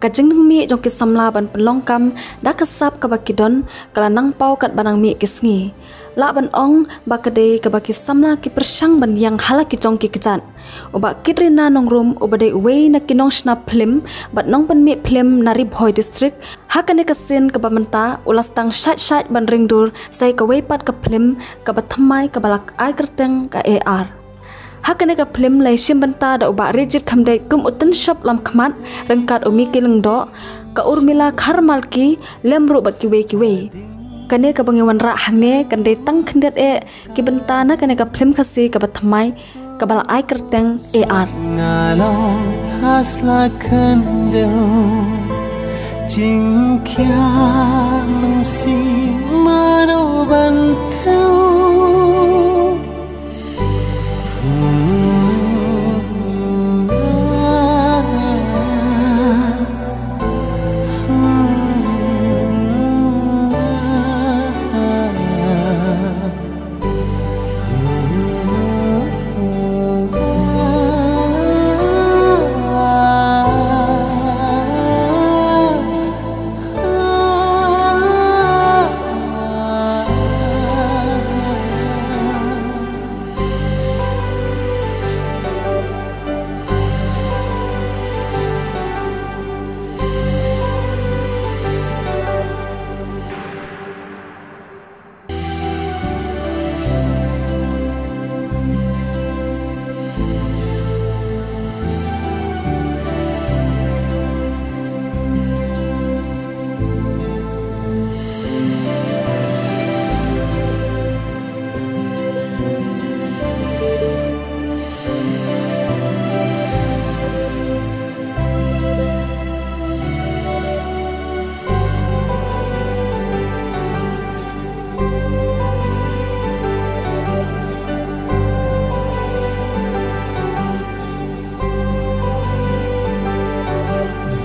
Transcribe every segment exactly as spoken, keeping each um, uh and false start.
Ka jingnang mih jong ki samla ban pynlong kam da ka sap kaba ki don ka la nang paw katba nang mih ki sngi. Lah ban ong ba ka dei kaba ki samla ki pyrshang ban ïeng ha la ki jong ki kjat. U Bah Kitrina Nongrum uba dei uwei na ki nongshna phlim bad nongpynmih phlim na Ri Bhoi District, ha kane ka sien kaba mynta u la sdang shait shait ban ring dur sa ïa kawei pat ka phlim kaba thymmai kaba la ai kyrteng ka A R. Ha kane ka phlim la ïashim bynta da u Bah Rijit Khymdeit kum u tynshop lam khmat, ryngkat u Miki Lyngdoh, ka Urmila Kharmalki, lem ruh bad kiwei kiwei. Kane kaba ngi wanrah hangne kan dei tang khyndiat eh ki bynta na kane ka phlim Khasi kaba thymmai kaba la ai kyrteng A R. Nga long ha sla khyndew, jingkhia mynsiem mano ban thew.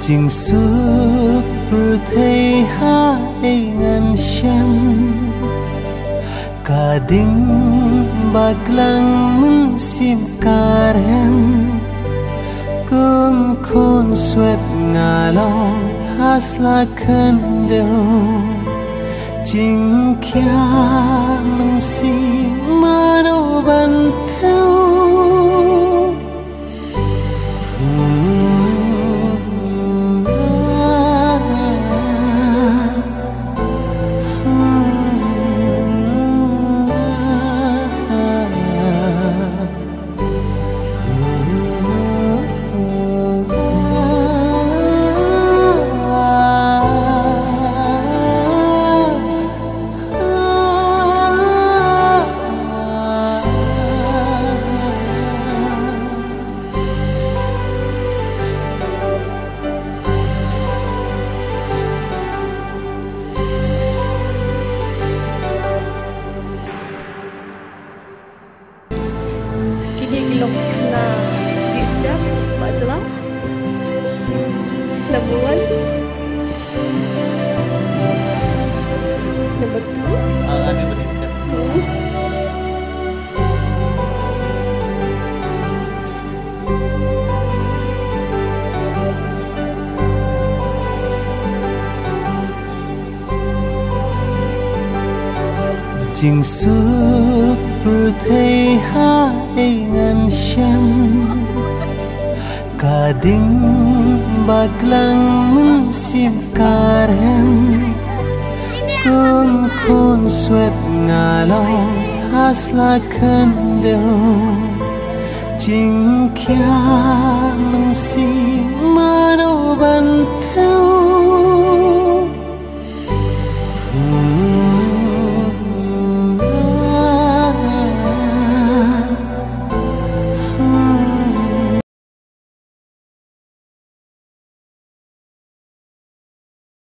Jingsuk pyrthei ha ei ngan shem, ka ding baklang mynsiem ka rhem. Kum khun swet nga long ha sla khyndew, jingkhia mynsiem mano ban thew. Kine ki long na di step ba jela. Number one. Number two. Ah, ada beristirahat. Jingsuk pyrthei ha ei ngan shem, ka ding baklang mynsiem ka rhem. Kum khun swet nga long ha sla khyndew, jingkhia mynsiem mano ban thew.